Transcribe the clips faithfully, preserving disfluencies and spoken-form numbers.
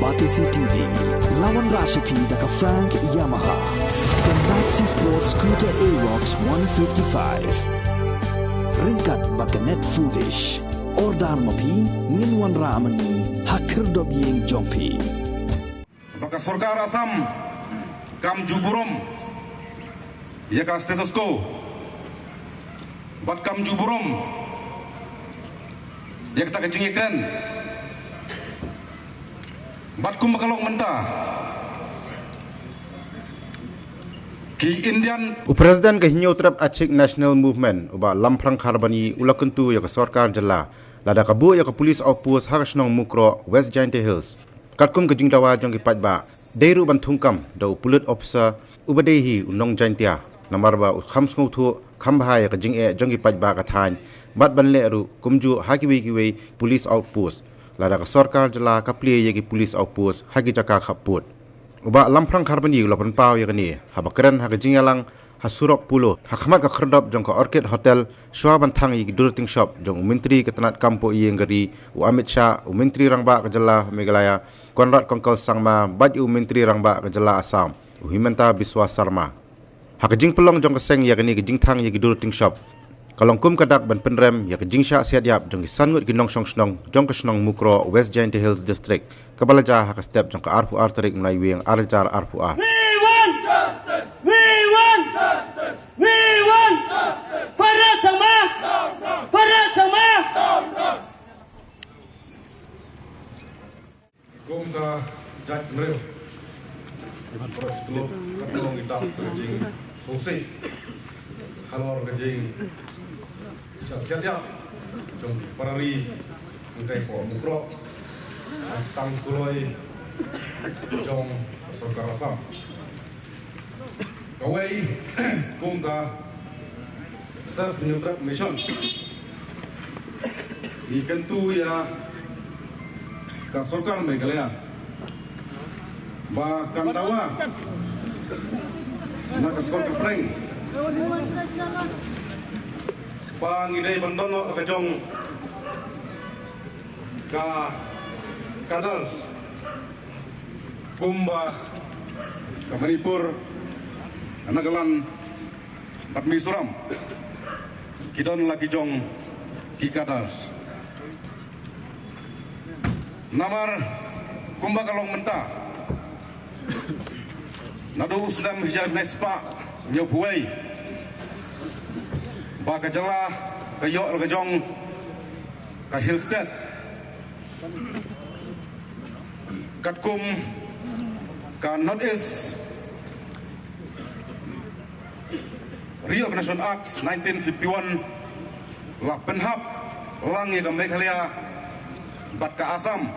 Batesi T V, la wanrah sha phi da ka Frank Yamaha, ka Maxi Sport Scooter Aerox one fifty-five. Ryngkat bad ka Net Foodish. Order ma phi, ngin wanrah ma ngi ha khyrdop ïing jong phi. Ba ka sorkar Assam kam ju burom ïa ka status quo, bad kam ju burom ïa kata ka jingïakren, bad kumba ka long mynta, ki Indian. U President ka Hynñiewtrep Achik National Movement, u Bah Lamphrang Kharbani, u la kyntu ïa ka sorkar jylla lada ka buh ïa ka police outpost ha ka shnong Mukroh, West Jaintia Hills, katkum ka jingdawa jong ki paidbah, dei ruh ban thungkam da u pulit officer uba dei hi u nong Jaintia, namar ba u kham sngewthuh kham bha ïa ka jingeh jong ki paidbah ka thaiñ, bad ban leh ruh kumjuh ha kiwei kiwei police outpost. Lada ka sorkar jylla ka plie ïa ki police outpost ha ki jaka khappud. U Bah Lamphrang Kharbani u la pynpaw ïa kane haba kren ha ka jingïalang ha surok Polo, ha khmat ka khyrdop jong ka Orchid Hotel, shuwa ban thang ïa ki dur ting shop jong u Myntri ka tnat kam poh ïing ka ri, u Amit Shah, u Myntri Rangbah ka jylla Meghalaya, Conrad Kongkal Sangma, bad u Myntri Rangbah ka jylla Assam, u Himanta Biswa Sarma. Ha ka jingpynlong jong ka seng ïa kane ka jingthang ïa ki dur ting shop, ka long kum ka dak ban pynrem ïa ka jingshah siat ïap jong ki san ngut ki nongshong shnong jong ka shnong Mukroh, West Jaintia Hills District, kaba la jia ha ka step jong ka arphew ar tarik Naiwieng ar hajar arphew ar. We want justice! We want justice! We want justice! Conrad Sangma! Conrad Sangma! Kum ka jaitbynriew, ka long i dap ka jingsngewsih halor ka jingshah siat ïap jong para ri, ngi kai poh Mukroh, tang suloi jong ka sorkar Assam. Kawei, kum ka Self Hynñiewtrep Mission, ngi kyntu ïa ka sorkar Meghalaya ba kan dawa na ka sorkar pdeng ba ngi dei ban don noh ka jong ka cadres kumba ka Manipur, Nagaland bad Mizoram, ki don la ki jong ki cadres. Namar kumba ka long mynta, naduh u snem hajar khyndai spah hynñiewphew wei, ba ka jylla ka ïoh la ka jong ka Hill State, katkum ka North East Reorganization Act nineteen fifty-one, la pynhap lang ïa ka Meghalaya bad ka Assam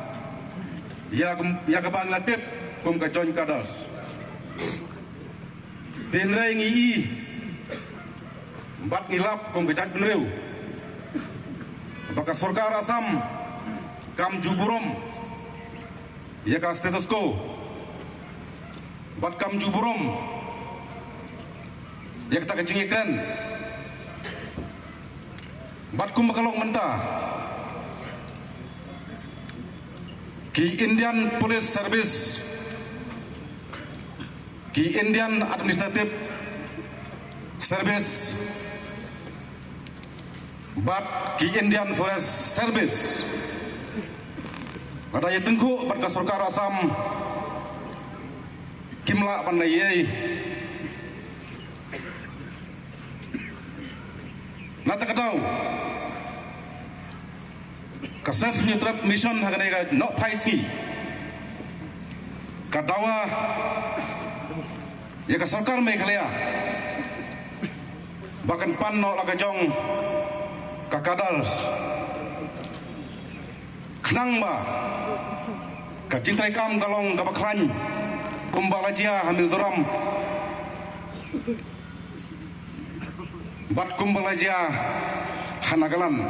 ïa ka, ïa kaba ngi la tip kum ka Joint Cadres. Te hynrei ngi i bad ngi lap kum ka jaitbynriew ba ka sorkar Assam kam ju burom ïa ka status quo, bad kam ju burom ïa kata ka jingïakren. Bad kumba ka long mynta, ki Indian Police Service, ki Indian Administrative Service, bad ki Indian Forest Service, lada ïatyngkhuh bad ka sorkar Assam, kim lah ban leh ei ei. Na kata ka daw, ka Self Hynñiewtrep Mission ha kane ka nohphai sngi ka dawa ïa ka sorkar Meghalaya ba kan pan noh la ka jong ka cadres, khnang ba ka jingtrei kam ka long kaba khlaiñ kumba la jia ha Mizoram bad kumba la jia ha Nagaland.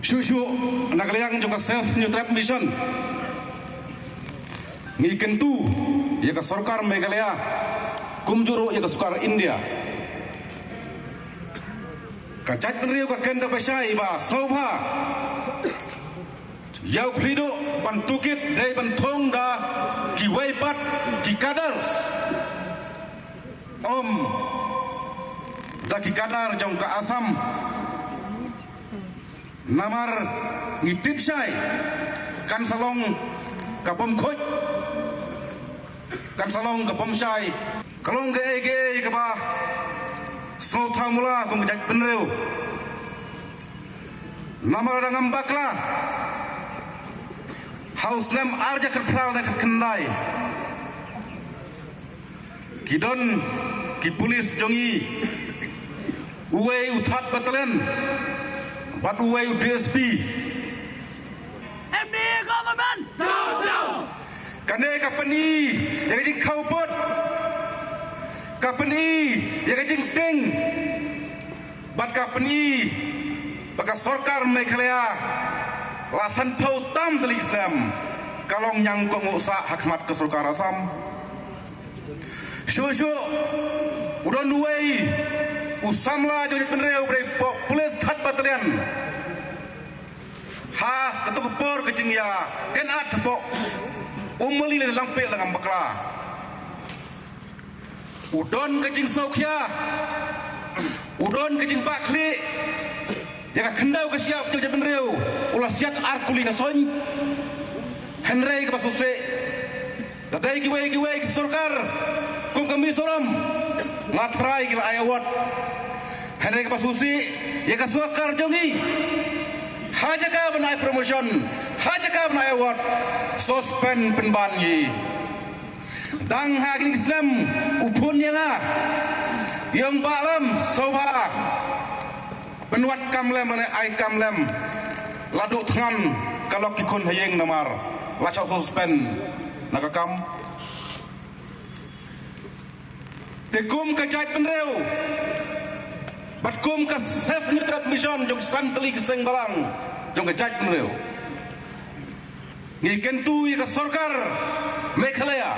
Shuh shuh na ka liang jong ka Self Hynñiewtrep Mission, ngi kyntu ïa ka sorkar Meghalaya kumjuh ruh ïa ka sorkar India. Ka jaitbynriew ka kynda ba shai ba sngewbha Ïa u khlieh duh ban tohkit dei ban thung da kiwei pat ki cadres. Ym da ki cadre jong ka Assam. Namar ngi tip shai kan sa long ka bym khuid, kan sa long ka bym shai, ka long kaei kaei kaba sngewthuh mula kum ka jaitbynriew. Namar da ngam bakla ha u snem ar hajar khatphra ne khatkhyndai, ki don ki pulit jong ngi, uwei u third battalion bad uwei u D S P. M D A government! Down, down! Kane ka pyni ïa ka jingkhawpud, ka pyni ïa ka jingtieng, bad ka pyni ba ka sorkar Meghalaya la sanphew tam tylli ki snem ka long ñiangkohnguh sah ha khmat ka sorkar Assam. Shuh shuh u don uwei u samla jong ka jaitbynriew ba dei pu-, pulit third battalion. Ha kato ka por ka jingïakynad hapoh Ummuli lane Langpih lada ngam bakla, u don ka jingsngewkhia, u don ka jingbahkhlieh ïa ka khyndew ka shyiap jong ka jaitbynriew, u la siat ar kuli na soiñ. Hynrei kaba sngewsih, da dei kiwei kiwei ki sorkar kum ka Mizoram, nga tharai ki la ai award. Hynrei kaba sngewsih, ïa ka sorkar jong ngi, ha jaka ban ai promotion, ha jaka ban ai award, suspend pynban ngi. Dang ha kine ki snem u phone ïa nga, ïa u Bah Lem Sopha, pynwad kam lem ne ai kam lem, la duh thngan ka lok ki khun ha ïing namar la shah suspend na ka kam. Te kum ka jaitbynriew bad kum ka Save Hynñiewtrep Mission jong san tylli ki seng balang jong ka jaitbynriew, ngi kyntu ïa ka sorkar Meghalaya,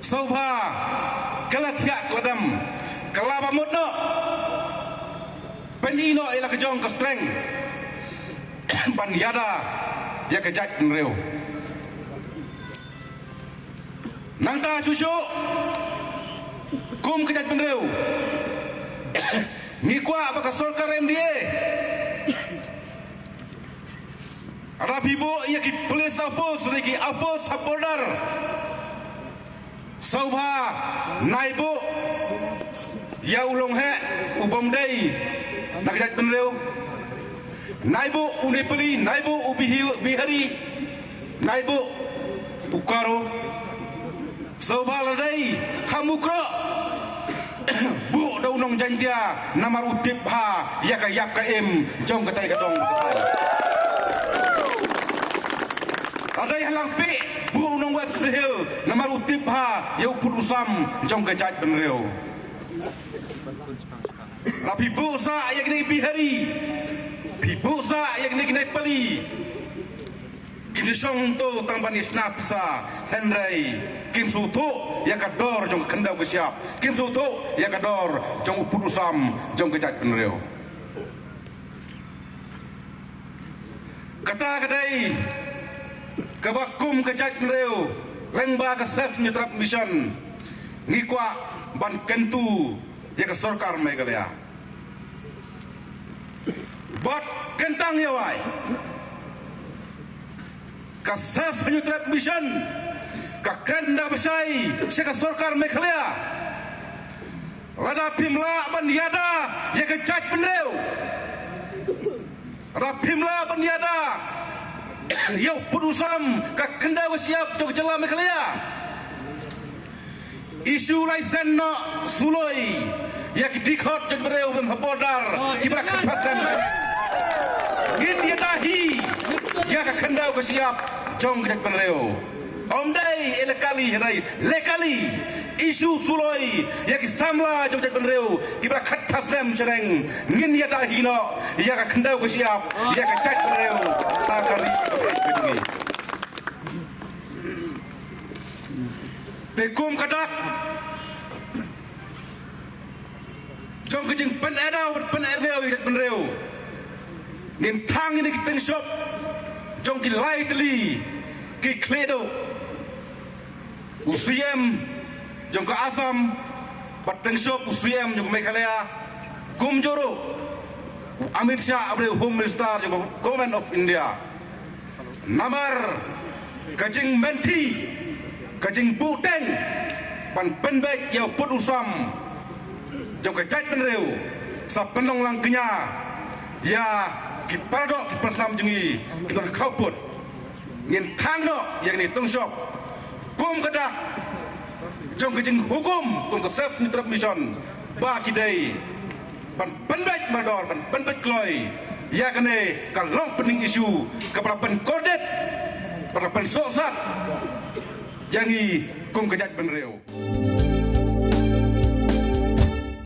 sngewbha ka la thiah ka la dem, ka la ba mut noh, pyni noh ïa la ka jong ka strength ban ïada ïa ka jaitbynriew. Nangta shuh shuh kum ka jaitbynriew, ngi kwah ba ka sorkar M D A, lada phi buh ïa ki police outpost ne ki outpost ha border, sngewbha nai buh ïa u Longheh u bym dei na ka jaitbynriew, nai buh u Nepali, nai buh u Bihi-, Bihari, nai buh u Garo. Sngewbha lada dei ha Mukroh, buh da u nong Jaiñtia namar u tip bha ïa ka ïap ka im jong katei ka dong. Lada dei ha Langpih, buh u nong West Khasi Hills namar u tip bha ïa u pud u sam jong ka jaitbynriew. Lada phi buh sah ïa kine ki Bihari, phi buh sah ïa kine ki Nepali, kim shu shong hangto tang ban ïa shna pisa, hynrei kim sngewthuh ïa ka dor jong ka khyndew ka shyiap, kim sngewthuh ïa ka dor jong u pud u sam jong ka jaitbynriew. Kata ka dei kaba kum ka jaitbynriew, lyngba ka Save Hynñiewtrep Mission, ngi kwah ban kyntu ïa ka sorkar Meghalaya. Bad kyntang ïa wai, ka Save Hynñiewtrep Mission ka kren da bashai sha ka sorkar Meghalaya. Lada phim lah ban ïada ïa ka jaitbynriew, lada phim lah ban ïada ïa u pud u sam ka khyndew ka shyiap jong ka jylla Meghalaya, issue license noh, suloi ïa ki dkhot jong ki briew ha border kiba la khatphra snem. Ngin ïada hi ïa ka khyndew ka shyiap jong ka jaitbynriew. Ym dei illegally hynrei legally. Issue suloi ïa ki samla jong ka jaitbynriew kiba la khatphra snem shaneng. Ngin ïada hi noh ïa ka khyndew ka shyiap, ïa ka jaitbynriew, ha ka ri ka jong ngi. Te kum ka dak jong ka jingpynïada bad pynïada ïa ka jaitbynriew, ngin thang ïa kine ki tyngshop jong ki lai tylli ki khlieh duh u C M jong ka Assam bad tyngshop u C M jong ka Meghalaya, kumjuh ruh u Amit Shah uba dei u Home Minister jong ka Government of India. Namar ka jingmynti, ka jingbuhteng ban pynbeit ïa u pud u sam jong ka jaitbynriew sa pynlong lang kñia ïa ki paradoh ki parasnam jong ngi kiba khawpud. Ngin thang noh ïa kine tyngshop kum ka dak jong ka jinghukum kum ka Save Sundari Tribes Mission ba ki dei ban pynbeit mardor, ban pynbeit kloi ïa kane ka long pending issue kaba la pynkordit, ba la pynsohsat ïa ngi kum ka jaitbynriew.